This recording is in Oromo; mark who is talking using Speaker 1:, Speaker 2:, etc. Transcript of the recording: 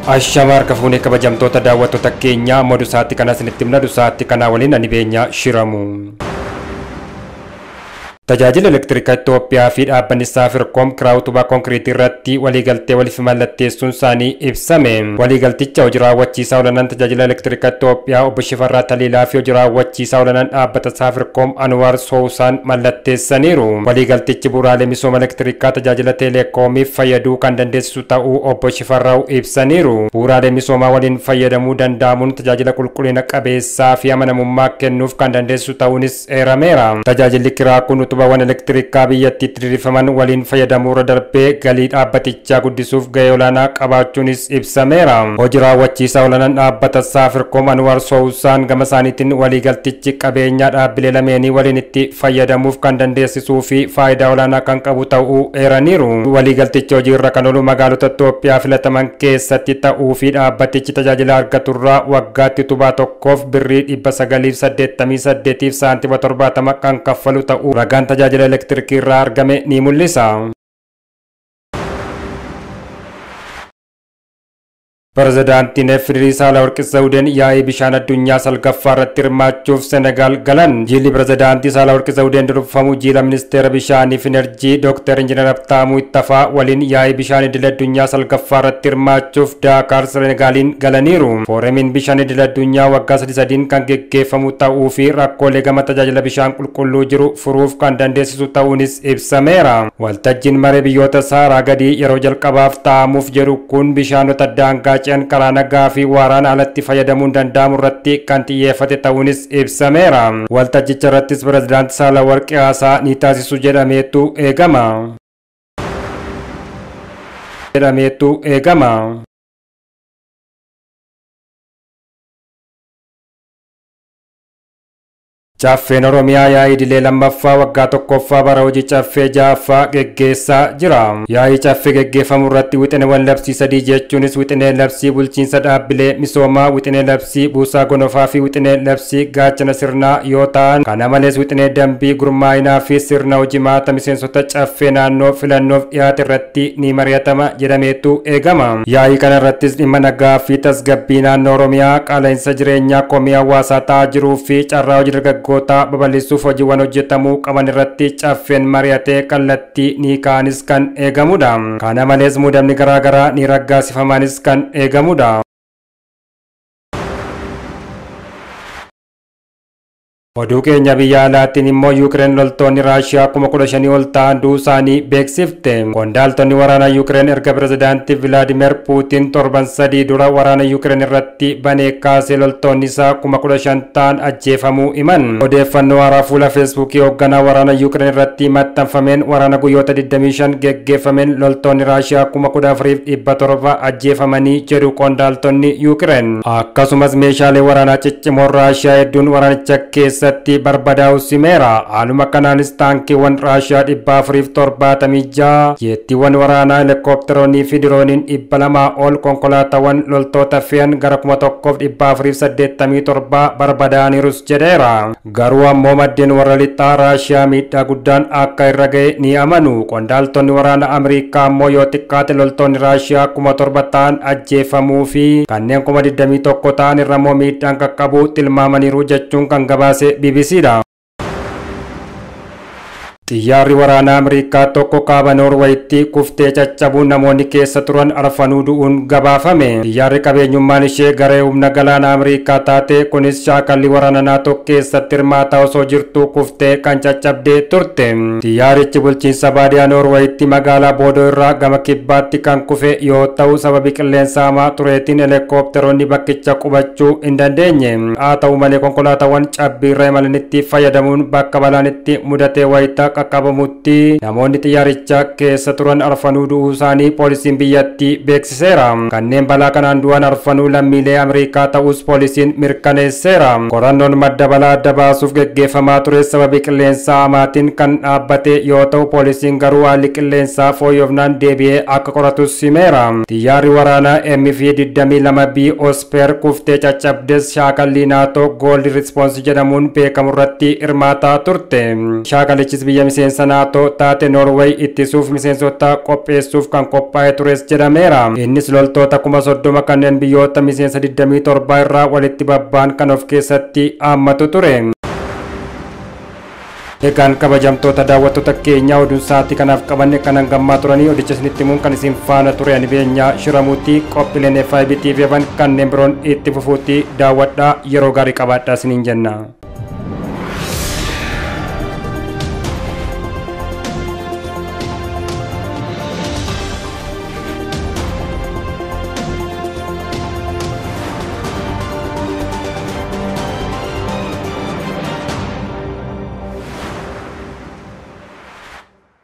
Speaker 1: Ashamaa harka fuunee kabajamtoota daawwattoota keenyaa moduu sa'aatii kanaa isinitti himna. Sa'aatii kanaa waliin ani Beenyaa Shiramu. Tajaajila elektirikaa Itoophiyaa fi dhaabbanni Safaricom kiraa utubaa konkiriitii irratti waliigaltee waliif mallatteessuun isaanii ibsame. Waliigalticha hojii raawwachiisaa olaanaan tajaajila elektirikaa Itoophiyaa obbo Shifarraa Taliilaa fi hojii raawwachiisaa olaanaan dhaabbata Safaricom Anwaar Sousaan mallatteessaniiru. Waliigaltichi bu'uuraalee misooma elektirikaa tajaajila teelekoomiif fayyaduu kan dandeessisu ta'uu obbo Shifarraa ibsaniiru. Bu'uuraalee misoomaa waliin fayyadamuu danda'amuun tajaajila qulqullina qabeessaa fi amanamummaa kennuuf kan dandeessisu ta'uunis eerameera. Tajaajilli kiraa kun utubaawwan elektirikaa biyyattiitti diriirfaman waliin fayyadamuurra darbee galii dhaabbatichaa guddisuuf gahee olaanaa qabaachuunis ibsameera. Hojii raawwachiisaa olaanaan dhaabbata Safaricom Anwaar Sousaan gama isaaniitiin waliigaltichi qabeenyaa dhaabbilee lameenii waliin itti fayyadamuuf kan dandeessisuu fi faayidaa olaanaa kan qabu ta'uu eeraniiru. Waliigaltichi hojiirra kan oolu magaalota Itoophiyaa filataman keessatti ta'uu fi dhaabbatichi tajaajila argaturraa waggaatti utubaa tokkoof birrii 988 saantima 70 kan kaffalu ta'uu ragaan tajaajila elektirikii irraa argame ni mul'isa. Pirezidaantiin FDRI Saahilawarqi Zawudeen yaa'ii bishaan addunyaa salgaffaa irratti hirmaachuuf Senegaal galan. Jilli pirezidaantii Saahilawarqi Zawudeen durfamu jila ministeera bishaanii fi enerjii Dr. Injinar Habtaamuu Ittafaa waliin yaa'ii bishaan idil addunyaa salgaffaa irratti hirmaachuuf Daakaar Senegaaliin galaniiru. Fooramiin bishaan idil addunyaa waggaa sadi sadiin kan geggeeffamu ta'uu fi rakkoolee gama tajaajila bishaan qulqulluu jiru furuuf kan dandeessisu ta'uunis ibsameera. Waltajjiin maree biyyoota Saaraa gadii yeroo jalqabaaf taa'amuuf jedhu kun bishaanota daangaa ce'an karaa nagaa fi waaraan alatti fayyadamuun danda'amu irratti kan xiyyeeffate ta'uunis ibsameera. Waltajjicha irrattis pirezidaantii Saahilawarqi haasaa ni taasisu jedhameetu eegama. Caffeen Oromiyaa yaa'ii idilee lammaffaa waggaa tokkoffaa bara hojii caffee ja'affaa geggeessaa jira. Yaa'ii caffee geggeeffamu irratti wixineewwan labsii sadii jechuunis wixinee labsii bulchiinsa dhaabbilee misoomaa, wixinee labsii buusaa gonofaa fi wixinee labsii gaachana sirnaa yoo ta'an, kana malees wixinee dambii gurmaa'inaa fi sirna hojimaata miseensota caffee naannoo filannoof dhiyaate irratti ni mari'atama jedhameetu eegama. Yaa'ii kana irrattis dhimma nagaa fi tasgabbii naannoo Oromiyaa, qaala'insa jireenyaa komii hawaasaa ta'aa jiruu fi carraa hojii dargaggoota babal'isuuf hojiiwwan hojjetamuu qaban irratti caffeen mari'atee kallattii ni ka'anis kan eegamudha. Kana malees muudamni garaagaraa ni raggaasifamanis kan eegamudha. Oduu keenya biyya alaatiin immoo Yuukireen loltoonni Raashiyaa 15,000 ol ta'an du'uu isaanii beeksifte. Qondaaltonni waraanaa Yuukireen erga pirezidaantii Vilaadimeer Puutiin torban sadii dura waraana Yuukireen irratti banee kaasee loltoonni isaa 15,000 ta'an ajjeefamuu himan. Odeeffannoo haaraa fuula Feesbuukii hoogganaa waraana Yuukireen irratti maxxanfameen waraana guyyoota 25 geggeeffameen loltoonni Raashiyaa 14,700 ajjeefamanii jedhu qondaaltonni Yuukireen. Akkasumas meeshaalee waraanaa ciccimoon Raashiyaa hedduun waraanicha keessa keessatti barbadaa'u simeera. Haaluma kanaanis taankiiwwan Raashiyaa 476, jeettiiwwan waraanaa, helikoophtaroonnii fi dirooniin 200 ol konkolaataawwan loltoota fe'an gara 1487 barbadaa'aniirus jedheera. Garuu ammoo maddeen warra lixaa Raashiyaa miidhaa guddaan akka irra ga'e ni amanu. Qondaaltonni waraana Ameerikaa ammoo yoo xiqqaate loltoonni Raashiyaa 7,000 ta'an ajjeefamuu fi kanneen 21,000 ta'an irra immoo miidhaan qaqqabuu tilmaamaniiru jechuun kan gabaase BBC dha. Xiyyaarri waraanaa Ameerikaa tokko kaaba Noorweeyitti kuftee caccabuun namoonni keessa turan arfanuu du'uun gabaafame. Xiyyaarri qabeenyummaan ishee garee humna galaana Ameerikaa taate kunis shaakalli waraana naatoo keessatti hirmaataa osoo jirtuu kuftee kan caccabdee turte. Xiyyaarichi bulchiinsa baadiyaa Noorweeyitti magaalaa Boodoo irraa gama kibbaatti kan kufe yoo ta'u sababii qilleensa hamaa tureetiin helikoophtaroonni bakkicha qubachuu hin dandeenye. Haa ta'u malee konkolaataawwan cabbii irra imalanitti fayyadamuun bakka balaan itti mudatee wayitaa qaqqabamutti namoonni xiyyaaricha keessa turan arfanuu du'uu isaanii poolisiin biyyattii beeksiseera. Kanneen balaa kanaan du'an arfanuu lammiilee Ameerikaa ta'us poolisiin mirkaneesseera. Qorannoon madda balaa adda baasuuf geggeeffamaa ture sababii qilleensa hamaatiin kan dhaabbate yoo ta'u poolisiin garuu haalli qilleensaa fooyyofnaan deebi'ee akka qoratus himeera. Xiyyaarri waraanaa MV-22B Osper kuftee caccabdes shaakallii naatoo Gold Response jedhamuun beekamu irratti hirmaataa turte. Shaakalichis biyya biyya miseensa Naatoo taate Noorweey ittisuuf miseensota qopheessuuf kan qophaa'e tures jedhameera. Innis loltoota 30,000 kanneen biyyoota miseensa 27 irraa walitti babba'an kan of keessatti haammatu ture. Egaan kabajamtoota daawwattoota keenyaa, oduun sa'aatii kanaaf qabanne kan hangammaa turanii. Odicha isinitti himuun kan isin faana ture ani Beenyaa Shiramuutti. Qophiileen FIB TV kanneen biroon itti fufuutti daawwadhaa, yeroo gaarii qabaadhaa isiniin jenna.